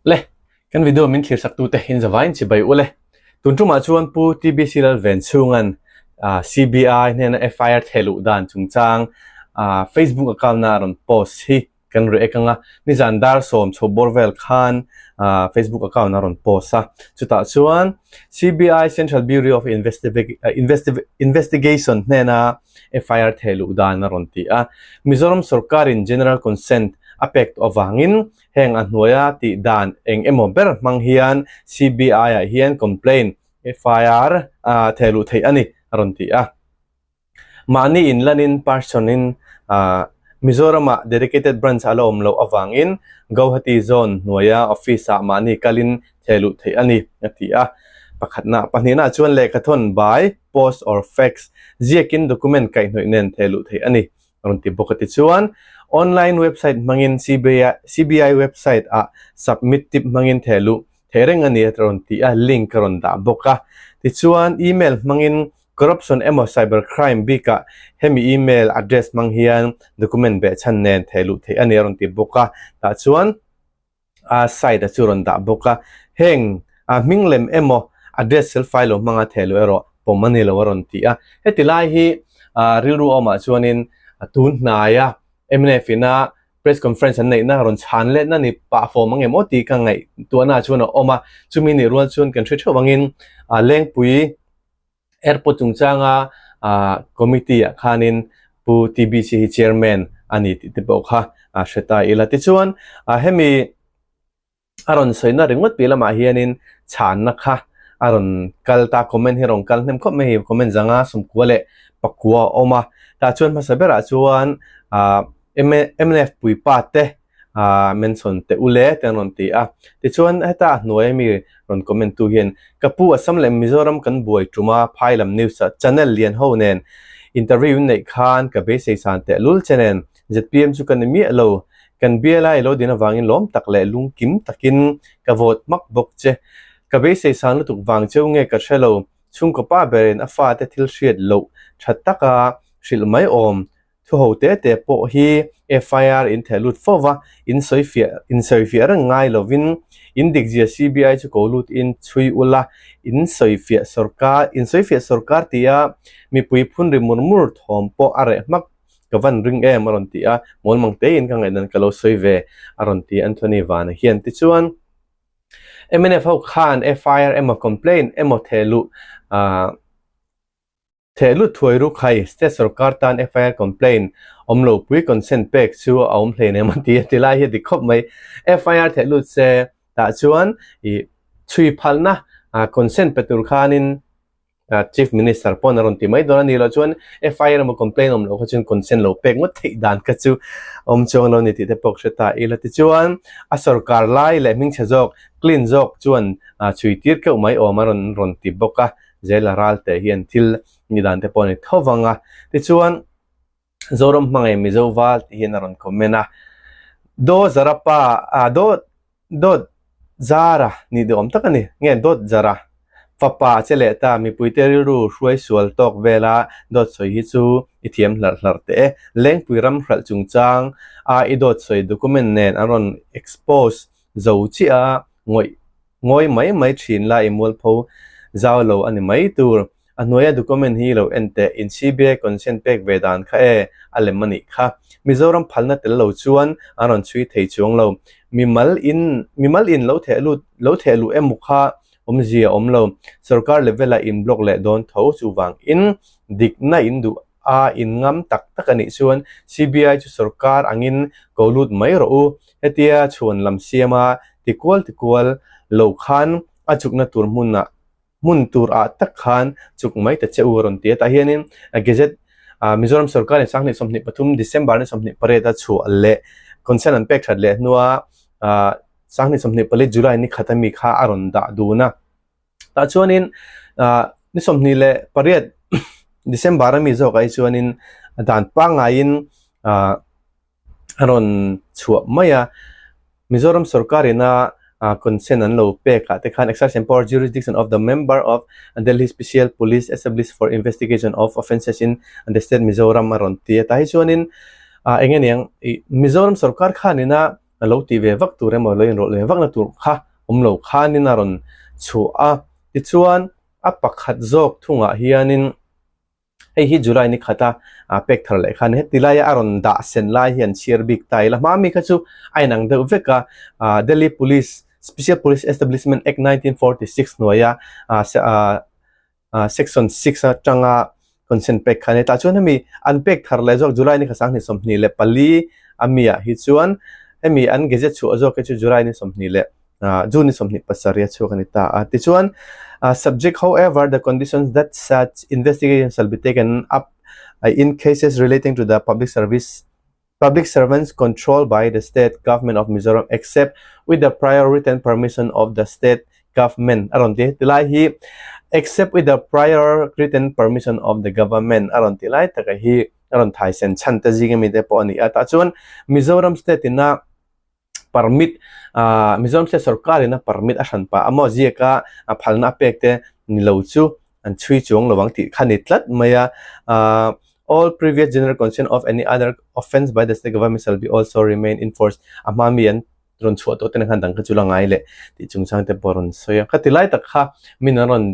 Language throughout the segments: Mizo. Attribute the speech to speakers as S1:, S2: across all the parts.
S1: Le, kan video min thlir sak tute in zavain chibai ule. Tun tumah chuan Pu TBC Lalven chhungan CBI hnena FIR thehluh dan chungchang Facebook account na rawn post hi kan react anga nizan dar sawm chho bawr vel khan Facebook account a rawn post a. Chutah chuan CBI Central Bureau of Investigation hnena FIR thehluh dan a rawn ti a. Mizoram sorkarin General Consent a pek tawh avangin Heng a hnuaia tih dan eng emaw ber hmang hian CBI-ah hian complaint, FIR, theh luh theih a ni, a rawn ti a. Mahni inlanin person-in Mizoram-ah dedicated branch a la awm loh avangin Gauhati Zone hnuaia office-ah mahni kalin theh luh theih a ni, a ti a. Pakhatna, pahnihna chuan lehkhathawn by post or fax ziakin document kaihhnawih nen theh luh theih a ni. A rawn ti bawk a tichuan online website hmangin CBI website ah submit tip hmangin theh luh theih reng a ni a rawn ti a, link a rawn dah bawk a. Tichuan email hmangin corruption emaw cyber crime bikah hemi email address hmang hian document behchhan nen theh luh theih a ni a rawn ti bawk a. Tah chuan. a site a chu rawn dah bawk a, heng a hming lem emaw address fel fai lo hmanga theh luh erawh pawm a ni lo a rawn ti a, heti lai hi ah rilru awmah chuanin tun hnaia mnf ina press conference an neihna rawn chhan letna ni pah fawm ang em aw tih ka ngaihtuahna ah chuan a awm a, chumi nih rual chuan kan hre theuh angin ah Lengpui Airport chungchanga ah committee ah khanin Pu TBC hi chairman a ni tih te pawh kha a hre ta ila. Tichuan ah hemi a rawn sawina ringawt piah lamah hianin chhanna kha a rawn kal ta, comment hi a rawn kal hnem khawp mai a hei comment zanga sawmkua leh pakua a awm a. Tah chuan hmasa berah chuan ah mnf puipa te ah mention teh u le te an rawn ti a tichuan heta a hnuai ami rawn comment tu hian ka pu Assam leh Mizoram kan buai tum a phai lam news ah channel lian ho nen interview in neih khan ka beisei san teh lul che nen zpm chu ka ni miah lo kan biala i lo din avangin lawm tak leh lungkim takin ka vote hmak bawk che ka beisei san lutuk vang cheu nge ka hre lo chhungkaw pa berin a fate thil hriat loh tha taka hrilh mai awm Thu ho te te pawh hi FIR in theh lut fo va, in sawi fiah in sawi fiah reng ngai lovin in dikzia CBI chu ko lut in chhui ula, in sawi fiah sorkar in sawi fiah sorkar tia mipui phun ri mur mur thawm pawh a reh hmak ka van ring em a rawn ti a, mawlmang tein ka ngaihdan ka lo sawi ve a rawn ti Anthony Vana hian tichuan mnf ho khan FIR emaw complaint emaw theh luh ah Theh lut thuai ruk hai, State sorkar tan FIR complaint awm lo pui consent pek chu a awm hlein em an ti a ti lai hi a dik khawp mai. FIR theh lut se tah chuan ih chhui phalna consent pe tur khanin Chief Minister pawn a rawn ti mai dawn a ni loh chuan FIR emaw complaint awm loh kha chuan consent lo pek ngawt theih dan kha chu awm chuang lo ni tih te pawh ka hre ta ila. Tichuan a sorkar lai leh hmingchhe zawk clean zawk chuan chhui tir keuh mai awm a rawn rawn ti bawk a. Zela ralte hian thil ni dan te pawh a ni tho vang a. Tichuan, Zoram hmangaih Mizo val tih hian a rawn comment a. Do Zara pa, ah do dawt Zara nih duh awm tak a ni. Nge dawt Zara fapa che leh ta mipuite rilru hruai sual tawk vela dawt sawi hi chu i thiam hlarh hlarh teh e. Lengpui ram hralh chungchang a i dawt sawi document nen an rawn expose zo chiah a ngawih Ngawi mai mai thin la i mualpho zau lo a ni mai tur. A hnuaia document hi lo en teh, in CBI consent pek ve dan kha e, a lem a nih kha. Mizoram phalna tel lo chuan an rawn chhui thei chuang lo. Mimal in mimal in lo theh lut lo theh luh emaw kha awmzia a awm lo. Sorkar level ah in block leh dawn tho chuvang in dikna in duh a in ngam tak tak a nih chuan CBI chu sorkar angin ko lut mai rawh u. Hetia chhuan lam siama tikual tikual lo khan a chukna tur hmunah hmun tur ah tak khan chuk mai ta che u a rawn ti a. Tah hianin Gazette Mizoram sorkarin 2023 December ni 28 a chhuah leh consent an pek that leh hnua 2024 July ni khat ami kha a rawn dah dun a. Tah chuanin ni 28 December ami zawkah hi chuanin dan pangaiin a rawn chhuah mai a, Mizoram sorkar ina consent an lo pek ah te khan exercise and power jurisdiction of the member of Delhi Special Police established for investigation of offences in the state Mizoram a rawn ti a, tah hi chuanin eng nge niang ih Mizoram sorkar khan ina. lo tih ve vak tur emaw lo inrawlh ve vakna tur kha awm lo khanin a rawn chhuah a. Tichuan a pakhat zawk thungah hianin hei hi July ni khata pek thar leh khan heti laia a rawn dah sen lai hi an chhiar bik ta ila hma mi kha chu a inang deuh vek a Delhi Police Special Police Establishment Act 1946 hnuaia Section 6 atanga consent pek kha a ni. Tah chuan hemi an pek thar leh zawk July ni kha 2024 ami ah hi chuan hemi an gazette chhuah zawk hi chu July ni 20 June ni 27 a chhuak a ni ta a. Tichuan subject however the conditions that such investigation shall be taken up in cases relating to the public service public servants controlled by the state government of Mizoram except with the prior written permission of the state government a rawn ti. Tilai hi except with the prior written permission of the government a rawn ti lai taka hi a rawn thai sen chhan te zing ami te pawh a ni a. Tah chuan Mizoram state ina permit ah Mizoram state sorkar in a permit a hran pah a maw ziak a a phalna a pek te ni lo chu an chhui chuang lo ang tih kha ni tlat mai a ah all previous general consent of any other offence by the state government shall be also remain in force a hma mi an rawn chhuah tawh te nen khan dang kha chu la ngai leh tih chungchang te pawh a rawn sawi a khati lai tak kha min an rawn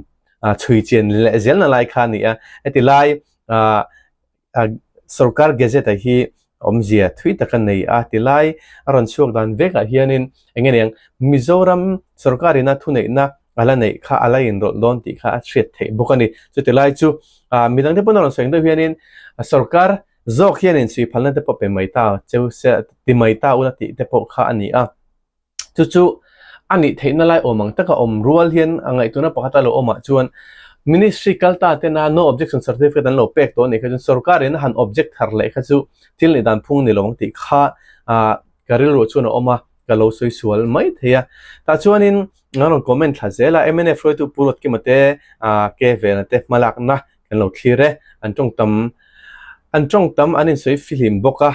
S1: ah chhui chian leh zel na lai kha a ni a heti lai ah Sorkar Gazette ah hi awmzia thui tak a nei a ti lai a rawn chhuak dan vekah hianin eng nge niang Mizoram sorkarina thuneihna a la neih kha a la inrawlh dawn tih kha a hriat theih bawk a ni. Chuti lai chu midangte pawn a rawn sawi ang deuh hianin sorkar zawk hianin suiphalna te pawh pe mai ta cheu se ti mai ta ula tih te pawh kha a ni a. Chu chu a nih theihna lai awm ang taka awm rual hian a ngaihtuahna pakhat a lo awmah chuan Ministry kal ta tena no objection certificate an lo pek tawh a nih kha chuan sorkarin a han object thar leh kha chu thil nih dan phung ni lo ang tih kha ah ka rilruah chuan a awm a, ka lo sawi sual mai thei a. Tah chuanin an rawn comment thla zel a, mnf hruaitu Pu Ruatkima te ah ke vena te hmalakna kan lo thlir e, an tawngtam an tawngtam an insawi fihlim bawk a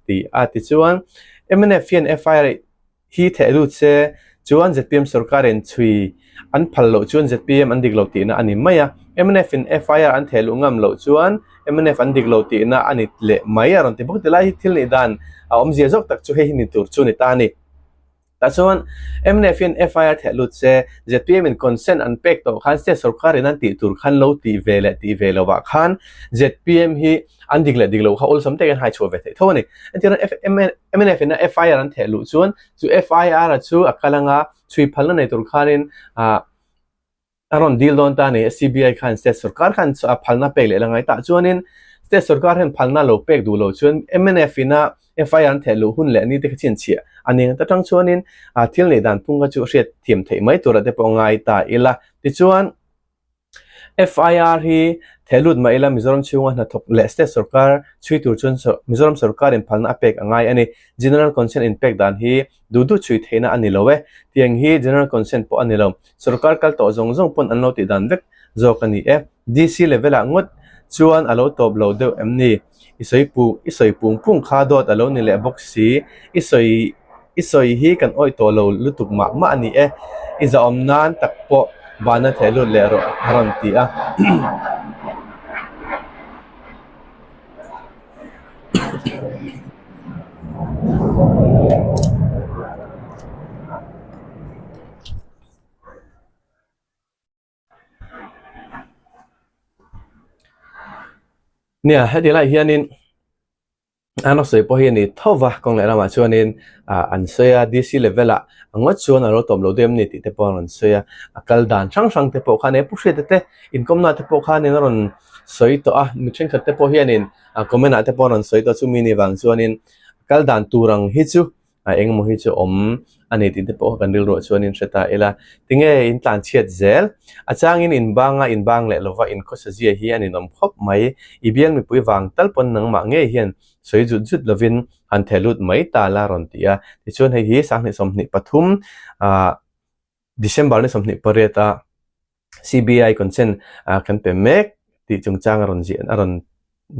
S1: ti a tichuan mnf hian FIR hi theh lut se chuan zpm sorkarin chhui an phal loh chuan zpm an dik lo tihna a ni mai a, mnf in FIR an theh luh ngam loh chuan mnf an dik lo tihna a ni leh mai a rawn ti bawk tilai hi thil nih dan a awmzia zawk tak chu hei hi ni tur chu ni ta a ni. Tah chuan mnf hian FIR theh lut se, zpm in consent an pek tawh khan state sorkar in an tih tur khan lo tih ve leh tih ve lovah khan zpm hi an dik leh dik loh kha awlsam takin hai chhuah ve theih tho a ni. Entirna mnf in a FIR an theh luh chuan chu FIR a chu a kal anga chhui phalna nei tur khanin ah A rawn dil dawn ta a ni. CBI khan state sorkar khan a phalna pek leh la ngai tah chuanin state sorkar hian phalna lo pek duh lo chuan mnf ina FIR an theh luh hun leh ni te kha chhinchhiah a ni ang ta tang chuanin thil neih dan phung kha chu hriat thiam theih mai turah te pawh a ngai ta ila. Tichuan FIR hi theh lut mah ila Mizoram chhunga hnathawk leh state sorkar chhui tur chuan Mizoram sorkarin phalna a pek a ngai a ni. General consent inpek dan hi duh duh chhui theihna a ni lo e. Tiang hi general consent pawh a ni lo. Sorkar kal tawh zawng zawng pawn an lo tih dan vek zawk a ni e. DC level ah ngawt chuan a lo tawp lo deuh em ni? I sawi pung i sawi pung pung kha dawt a lo ni leh bawk si. I sawi i sawi hi kan awih tawh lo lutuk mah mah a ni e. I zahawm nan tak pawh bana theh lut leh rawh a rawn ti a. Nia heti lai hianin an rawn sawi pawh hi a ni tho va kawng leh lamah chuanin ah an sawi a D_C level ah a ngawt chuan a lo tawm lo deuh em ni tih te pawh a rawn sawi a a kal dan hrang hrang te pawh khan he pu hriata te inkawmna te pawh khanin a rawn sawi tawh a mi thenkhat te pawh hianin a comment ah te pawh a rawn sawi tawh a chumi ni vang chuanin kal dan tur ang hi chu a engemaw hi chu awm a ni tih te pawh kan rilruah chuan in hre ta ila. Tinge in tlan chhiat zel? A changin in banga in bang leh lova in khawsa zia hi a ninawm khawp mai. I bial mipui vang tal pawn nangmah ngei hian sawi zut zut lovin han theh lut mai ta la rawn ti a. Tichuan hei hi 2023 ah December ni 28 a CBI consent kan pe mek tih chungchang a rawn ziah a rawn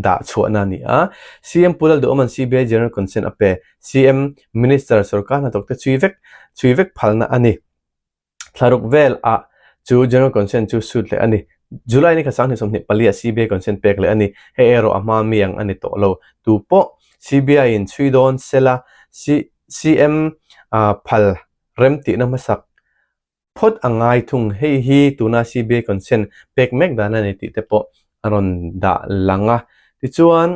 S1: dah chhuahna a ni a. CM Pu Lalduhawma'n CBI General Consent a pe. CM Minister sorkar hnathawk te chhui vek chhui vek phalna a ni. Thlaruk vel ah chu General Consent chu sut leh a ni. July ni kha 2024 ah CBI consent pek leh a ni. Hei erawh a hma mi ang a ni tawh lo. Tu pawh CBI in chhui dawn sela. CM phal remtihna hmasak phawt a ngai thung. Hei hi tuna CBI consent pek mek dan a ni tih te pawh a rawn dah lang a. Tichuan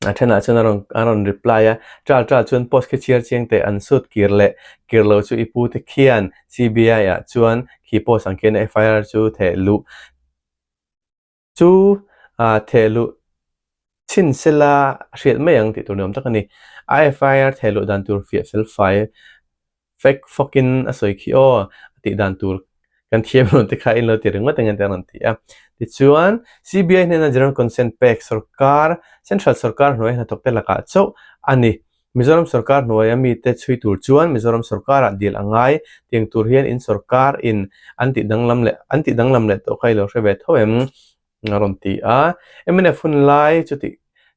S1: a thenah chuan a rawn a rawn reply a, Chal chal chuan post khi chhiar chiang teh an sut kir leh kir lo chu i pu te khian CBI ah chuan khi post ang khian FIR chu theh luh Chu theh luh chhin sela a hriat mai ang tih tur ni awm tak a ni. A FIR theh luh dan tur fiah fel fai fek fawkin a sawi khi aw a tih dan tur kan thiam lo te kha in lo ti ringawt ang te a rawn ti a. Tichuan, CBI hnena General Consent pek sorkar, Central sorkar hnuai hnathawk te lakah chauh a ni. Mizoram sorkar hnuaia mite chhui tur chuan Mizoram sorkarah dil a ngai tiang tur hian in sorkar in an tih danglam leh an tih danglam leh tawh kha i lo hre ve tho em? a rawn ti a. Mnf hun lai chuti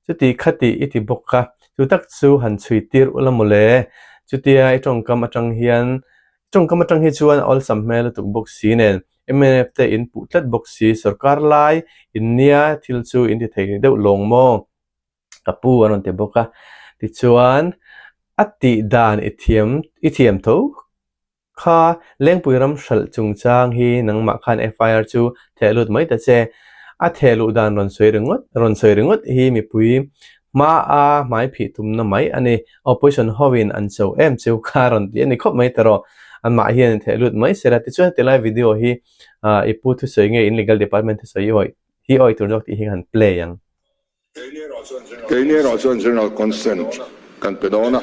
S1: chuti khati i ti bawk a, chu tak chu han chhui tir ula mawle. Chutia i tawngkam atang hian tawngkam atang hi chuan a awlsam hmel lutuk bawk si nen mnf te in puh tlat bawk si sorkar lai in nia thil chu in ti thei deuh lawng maw? Ka pu a rawn ti bawk a, tichuan a tih dan i thiam i thiam tho kha Lengpui ram hralh chungchang hi nangmah khan FIR chu theh lut mai ta che. A theh luh dan rawn sawi ringawt rawn sawi ringawt hi mipui hma a hmai phih tumna mai a ni. Opposition hoin an cho em cheu kha rawn ti a ni khawp mai ta rawh. Amah hian theh lut mai sela tichuan tilai video hi i pu thusawi nge in legal department thusawi hi awi hi awi tur zawk tih hi han play ang.
S2: Keini erawh chuan General Consent kan pe dawn a,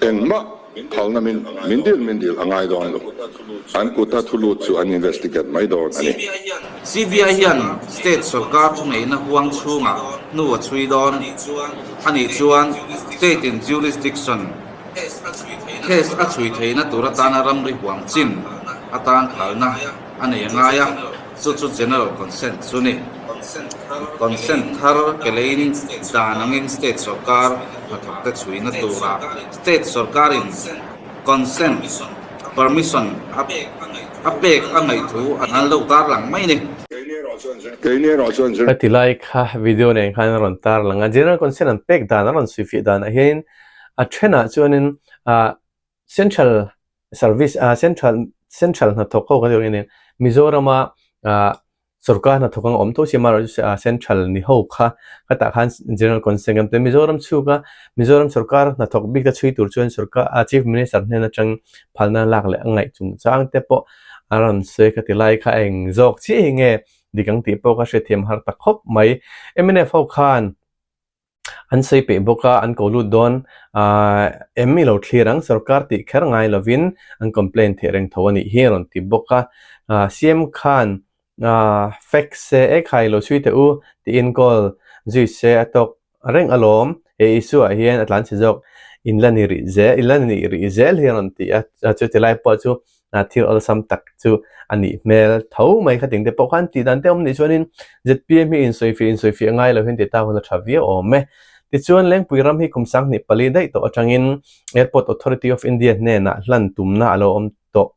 S2: engmah phalna min min dil min dil a ngai dawn lo. An kuta thu lut chu an investigate mai dawn a ni.
S3: CBI hian state sorkar thuneihna huang chhungah hnu a chhui dawn a nih chuan state in jurisdiction case a chhui theihna tur atana ramri huang chin atan phalna a nei a ngai a. Chu chu General Consent chu ni. Consent thar ke leiin dan angin State sorkar hnathawkte chhuina turah State sorkarin Consent, Permission, a pek a ngaih thu an lo tarlang mai ni.
S1: Ka ti lai kha video nen khan a rawn tarlang a, General Consent an pek dan a rawn suifiah danah hianin a thenah chuanin ah Central Service ah Central Central hnathawk ho kan tih ang hian Mizorama ah sorkar hnathawk ang awm tho si amaherawhchu ah Central ni ho kha khatah khan General Consent kan pe Mizoram chhuk a Mizoram sorkar hnathawk bik te chhui tur chuan sorkar ah Chief Minister hnen atang phalna lak leh a ngaih chungchang te pawh a rawn sawi kha ti lai kha eng zawk chiah hi nge dik ang tih pawh kha hriatthiam har ta khawp mai. Mnf ho khan An sawi peih bawk a, an ko lut dawn. Aaa em i lo thlir ang, sorkar tih kher ngai lovin an complain theih reng tho a nih hi a rawn ti bawk a. Aaa CM khan aaa fact se e khai lo chhui teh u tiin call zui se a tawk reng alawm. He issue ah hian a tlan chhe zawk in la ni rih zel in la ni rih zel hi a rawn ti a. Chuti lai pawh chu thil awlsam tak chu a nih hmel tho mai kha ting te pawh khan tih dan te awm nih chuanin zpm hi insawifiah insawifiah ngai lo hian ti ta hun a tha viau awm e. Tichuan Lengpui ram hi kum 24 daih tawh atangin Airport Authority of India hnenah hlan tumna a lo awm tawh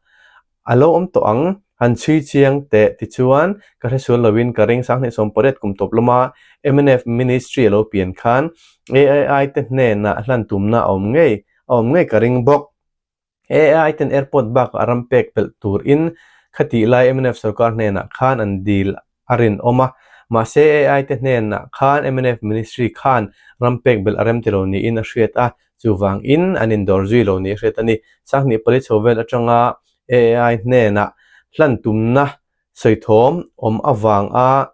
S1: a lo awm tawh ang han chhui chiang teh tichuan ka hresual loin ka ring 2018 kum tawp lama mnf Ministry a lo pian khan AII te hnenah hlan tumna a awm ngei a awm ngei ka ring bawk. AI ten airport bakah ram pek pelh turin khatih lai mnf sorkar hnenah khan an dil a rinawm a, mahse AI te hnenah khan mnf ministry khan ram pek belh a rem ti lo niin a hriat a, chuvangin an indawr zui lo nih a hriat a ni. Sanghnih pali chho vel atanga AI hnenah hlan tumna sawithawm awm avanga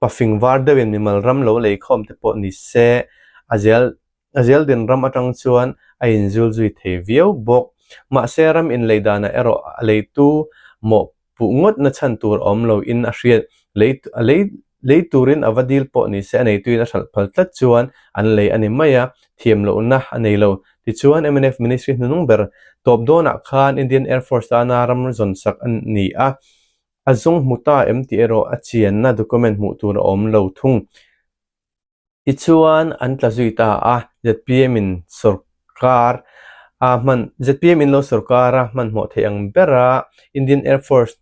S1: Pafing var deuhin mimal ram lo lei khawm te pawh ni se, a zel a zel din ram atang chuan a inzul zui thei viau bawk. Mahse ram inlei danah erawh a leitu mawh puh ngawt na chhan tur a awm lo in a hriat. Lei a lei lei turin a va dil pawh ni se a neituin a hralh phal tlat chuan an lei a ni mai a, thiam lohna a nei lo. Tichuan mnf Ministry hnunung ber tawp dawnah khan Indian Air Force tana ram zawn sak a ni a, A zawng hmu ta em tih erawh a chianna document hmuh tur a awm lo thung. Tichuan an tla zui ta a, zpm in sorkar a hman zpm in lo sorkar a hmanhmawh theih ang bera Indian Air Force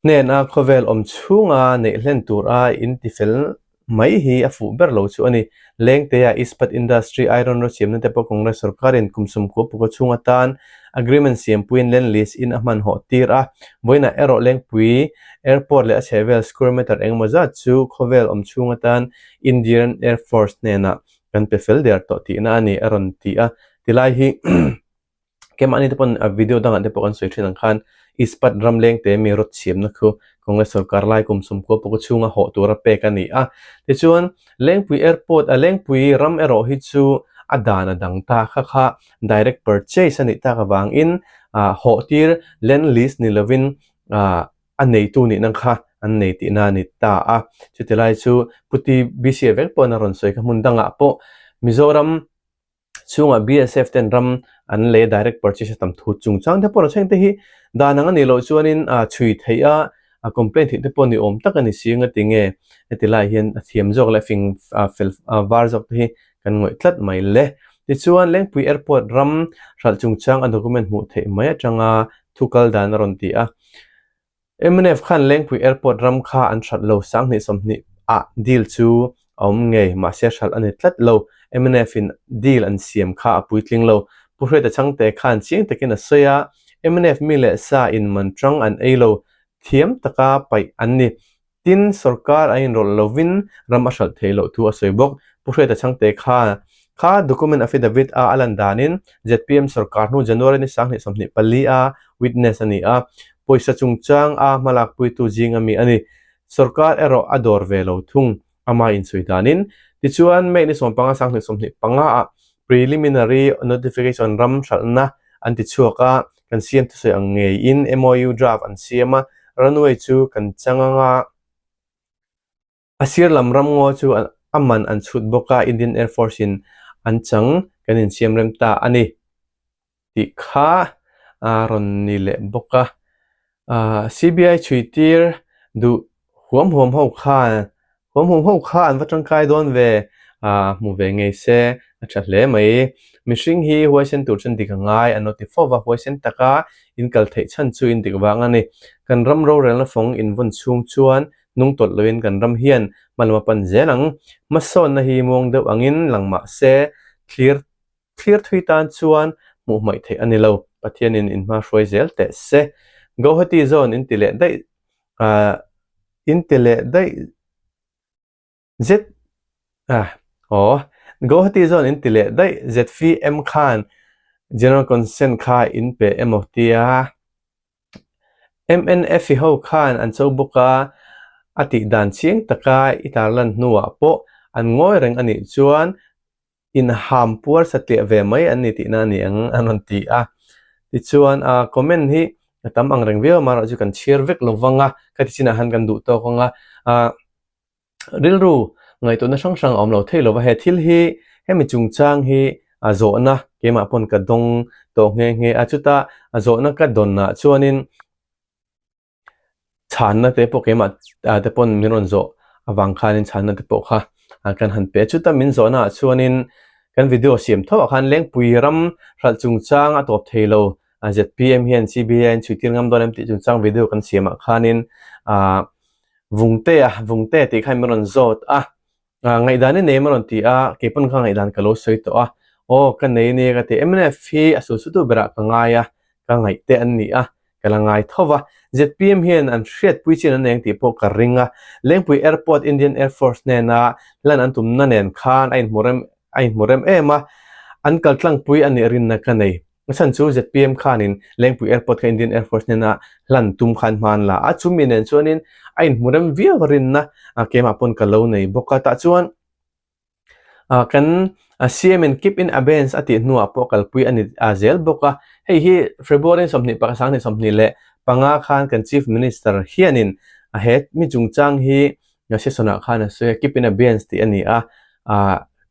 S1: hnena khawvel awm chhunga neih hlen tura in tifel. mai hi a fuh ber lo chu a ni. Lengtea Ispat Industry Iron Rod siamna te pawh Congress sorkarin kum sawmkua pukua chhung atan agreement siampuiin land lease in a hman hawh tir a. Vawiinah erawh Lengpui Airport leh a chhehvel square meter engemaw zat chu khawvel awm chhung atan Indian Air Force hnenah kan pe fel der tawh tihna a ni a rawn ti a. Tilai hi Keimahni te pawn a video dangah te pawh kan sawi thin ang khan Ispat ram leng te mi rawt chhiamna khu Congress sorkar lai kum sawmkua pawh chhunga hawh tura pek a ni a. Tichuan Lengpui Airport a Lengpui ram erawh hi chu a dan a dang ta kha kha direct purchase a nih tak avangin ah hawh tir land lease ni lovin ah a neitu nihna kha an nei tihna a ni ta a. Chuti lai chu Pu TBC vek pawhin a rawn sawi kha hmun dangah pawh Mizoram chhungah BSF ten ram an lei direct purchase a tam thu chungchang te pawh thleng te hi dan ang a nih loh chuanin ah chhui theih a a complaint theih te pawh ni awm tak a ni si anga tinge heti lai hian a thiam zawk leh fing ah fel ah var zawk te hi kan ngawih tlat mai le. Tichuan Lengpui Airport ram hralh chungchang a document hmuh theih mai atanga thu kal dan a rawn ti a. Mnf khan Lengpui Airport ram kha an hralh lo, 2020 ah deal chu a awm ngei, mahse hralh a ni tlat lo. Mnf in deal an siam kha a puitling lo. Pu Hriata Chhangte khan chiang takin a sawi a, mnf mi leh sa in man tang an ei lo, thiam taka paih an ni. Tin, sorkar a inrawlh lovin ram a hralh theih loh thu a sawi bawk. Pu Hriata Chhangte kha kha document affidavit a a lan danin zpm sorkar hnu January ni 2024 a witness a ni a, pawisa chungchang a hmalakpuitu zing ami a ni. Sorkar erawh a dawr ve lo thung, ama insawi danin. Tichuan, May ni 15 2025 ah preliminary notification ram hralhna an ti chhuak a, kan siam thusawi ang ngeiin MOU draft an siam a, runway chu kan chang ang a, a sir lam ramngaw chu a man an chhut bawk a, Indian Air Force in an chang kan insiam rem ta a ni tih kha a rawn ni leh bawk a. CBI chhui tir duh huam huam ho khan huam huam ho kha an va tangkai dawn ve hmu ve ngei se a tha hle mai. Mihring hi huaisen tur chuan dik a ngai an lo ti fo va, huaisen taka in kal theih chhan chu in dik vang a ni. Kan ram rorelna fawng invawn chhung chuan hnung tawlh loin kan ram hian hma lam a pan zel ang. Hmasawnna hi muang deuh angin lang mah se thlir Thlir thui tan chuan hmuh hmaih theih a ni lo. Pathianin in hma hruai zel teh se. Guwahati zawn in ti leh daih ah in ti leh daih zet ah aw Guwahati zawn in ti leh daih ZVM khan General Consent kha in pe emaw tia MNF i ho khan an cho bawk a, a tih dan chiang taka i tarlan hnuah pawh an ngawi reng a nih chuan inham puar satliah ve mai an ni tihna a ni ang an rawn ti a. Tichuan a comment hi a tam ang reng viau a, amaherawhchu chu kan chhiar vek lo vang a, khati chinah khan kan duh tawk ang a. Ah rilru ngaihtuahna hrang hrang a awm lo thei lo va, he thil hi hemi chungchang hi a zawhna keimah pawn ka dawng tawh nghe nghe a, chuta a zawhna ka dawnah chuanin Chhanna te pawh keimah te pawn min rawn zawh avang khanin chhanna te pawh kha kan han pe a. Chuta min zawhna ah chuanin kan video siam tho ah khan Lengpui ram hralh chungchang a tawp thei lo zpm hian CBI in chhui tir ngam dawn em tih chungchang video kan siam ah khanin ah Vungte a Vungte tih khan min rawn zawt a. Ngaihdan i nei em a rawn ti a, kei pawn kha ngaihdan ka lo sawi tawh a, aw ka nei ania ka ti, mnf hi a sulsutu berah ka ngai a, ka ngaih te an ni a, ka la ngai tho va, zpm hian an hriatpui chin an nei ang tih pawh ka ring a, Lengpui Airport Indian Air Force hnena hlan an tumna nen khan a inhmu rem a inhmu rem em a, an kaltlangpui a nih rinna ka nei. A chhan chu zpm khanin Lengpui Airport kha Indian Air Force hnena hlan tum khan hma an la a, chumi nen chuanin a inhmu rem viau a rinna keimah pawn ka lo nei bawk a, tah chuan kan CM in keep in abeyance a tih hnuah pawh kalpui a ni zel bawk a, hei hi February 21, 2025 khan kan Chief Minister hianin he mi chungchang hi session ah khan a sawi a, keep in abeyance tih a ni a,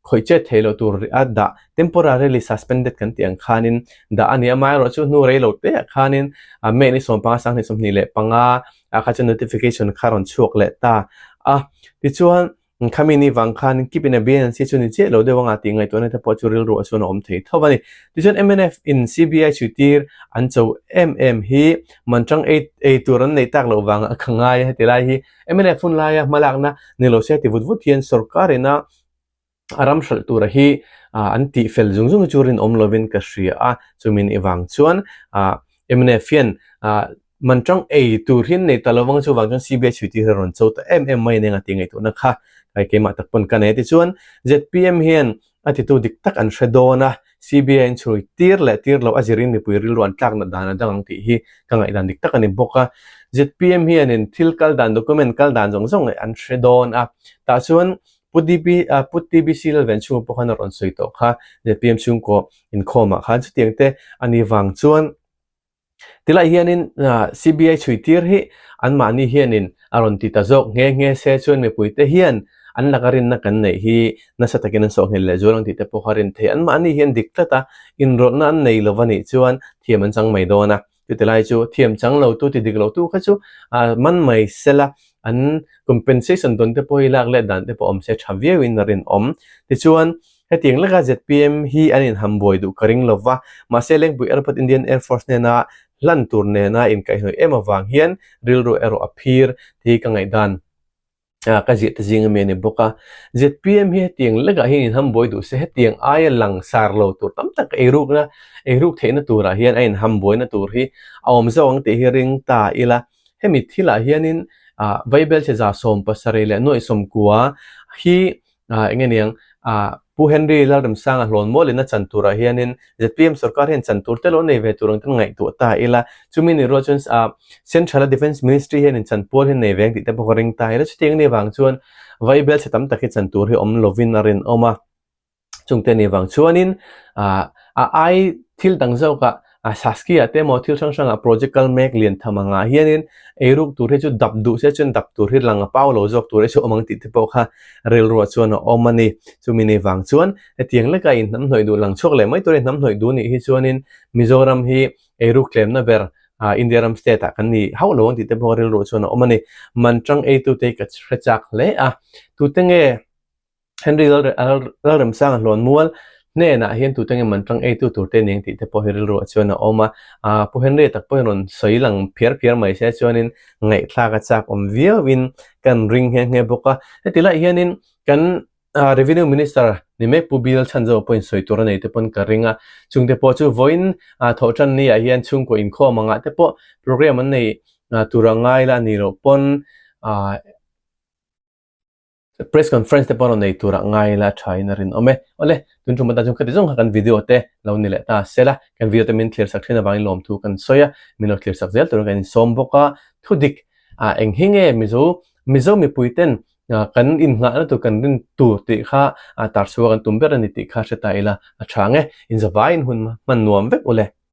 S1: khawih chet theih loh tur a dah temporarily suspended kan tih ang khanin dah a ni a, amaherawhchu hnu rei lo te ah khanin May ni 15 25 ah kha chuan notification kha rawn chhuak leh ta a, tichuan. Khami ni vang khan keep in abeyance hi chu ni chiah lo deuh anga tih ngaihtuahna te pawh chu rilru ah chuan a awm thei tho a ni. Tichuan mnf in CBI chhuitir an cho em em hi manchang ei ei tur an neih tak loh vangah ka ngai a heti lai hi mnf hun laia hmalakna ni lo se ti vut vut hian sorkar ina a ram hralh tura hi an tih fel zung zung hi chu rinawm lovin ka hria a, chumi ni vang chuan mnf hian Manṭang ei tur hi an nei ta lo vang chuvang chuan CBI chhuitir hi a rawn cho ta em em mai a nia tih ngaihtuahna kha kai keimah tak pawn ka nei a tichuan zpm hian a titu dik tak an hre dawn a, CBI an chhui tir leh tir loh a zirin mipui rilru an tlak nat dan a dang ang tih hi ka ngaihdan dik tak a ni bawk a. Zpm hianin thil kal dan document kal dan zawng zawng an hre dawn a, tah chuan Pu DP Pu TBC Lalvenchhunga pawh khan a rawn sawi tawh kha zpm chhungkaw inkhawmah khan chutiang te a nih vang chuan Tilai hianin CBI chhuitir hi anmahni hianin a rawn ti ta zawk nghe nghe se chuan mipuite hian an laka rinna kan neih hi nasa takin an sawhnghelh leh zual ang tih te pawh kha rin thei. Anmahni hian dik tlat a, inrawlhna an nei lo va nih chuan thiam an chang mai dawn a. Chutilai chu thiam chang lo tu ti dik lo tu kha chu man mai sela an compensation dawn te pawh hi lak let dan te pawh awm se tha viauin a rinawm. Tichuan Hetiang leka zpm hi an inham buai duh ka ring lova, mahse Lengpui Airport Indian Air Force hnena hlan tur nena inkaihhnawih em avang hian rilru erawh a phir tih hi ka ngaihdan ka ziah te zing ami a ni bawk a. Zpm hi hetiang lekah hian inham buai duh se hetiang aia lang sar lo tur tam tak eirukna eiruk theihna turah hian a inham buaina tur hi a awm zawk ang tih hi ring ta ila. Hemi thilah hianin Vaibelchhe 700 leh 9,000 hi Ah eng nge niang ah Pu Henry Lalremsanga hlawn mualin a chan turah hianin zpm sorkar hian chan tur te lo nei ve tur ang ten ngaihtuah ta ila chumi ni rual chuan ah Central a Defence Ministry hianin chan pual hi nei ve ang tih te pawh ka ring ta ila chutiang ni avang chuan Vaibel chhe tam tak hi chan tur hi awm lovin a rinawm a. Chungte ni vang chuanin ah a ai thil dang zawkah a Saskia te emaw thil hrang hrangah project kal mek lian tham angah hianin eiruk tur hi chu dap duh se chuan dap tur hi lang a pau lo zawk tur hi chu awm ang tih te pawh kha rilruah chuan a awm a ni. Chumi ni vang chuan hetiang leka inhnamhnawih duh lang chhuak leh mai tura inhnamhnawih duh nih hi chuanin Mizoram hi eiruk tlemna ber ah India ram state ah kan ni hauh lo ang tih te pawh rilruah chuan a awm a ni. Manṭang eitute hi ka hre chak hle a, tute nge Henry Lalremsanga hlawnmual hnenah hian tute nge man tang eitu tur te ning tih te pawh hi rilruah chuan a awm a. Aa Pu Henry tak pawhin rawn sawi lang phiar phiar mai se chuanin ngaihthlak a chak awm viauin kan ring nghe nghe bawk a. Heti lai hianin kan Revenue Minister ni mek Pu Bill Chhanzo pawhin sawi tur a nei te pawn ka ring a. Chungte pawh chu vawiin thawhtan ni ah hian chhungkaw inkhawm angah te pawh program an nei tur a ngai la a nih loh pawn aa Press conference te pawh rawn nei turah ngai ila tha in a rinawm e. Awle, tun tum atan chuan khati zawng kha kan video te lo ni leh ta sela, kan video te min thlir sak thin avangin lawmthu kan sawi a, min lo thlir sak zel turin kan insawm bawk a. Thudik ah eng hi nge Mizo, Mizo mipui ten kan innghahna tur kan rin tur tih kha tarchhuah kan tum ber a ni tih kha hre ta ila a tha ang e. Inzavaiin hun hman nuam vek ule.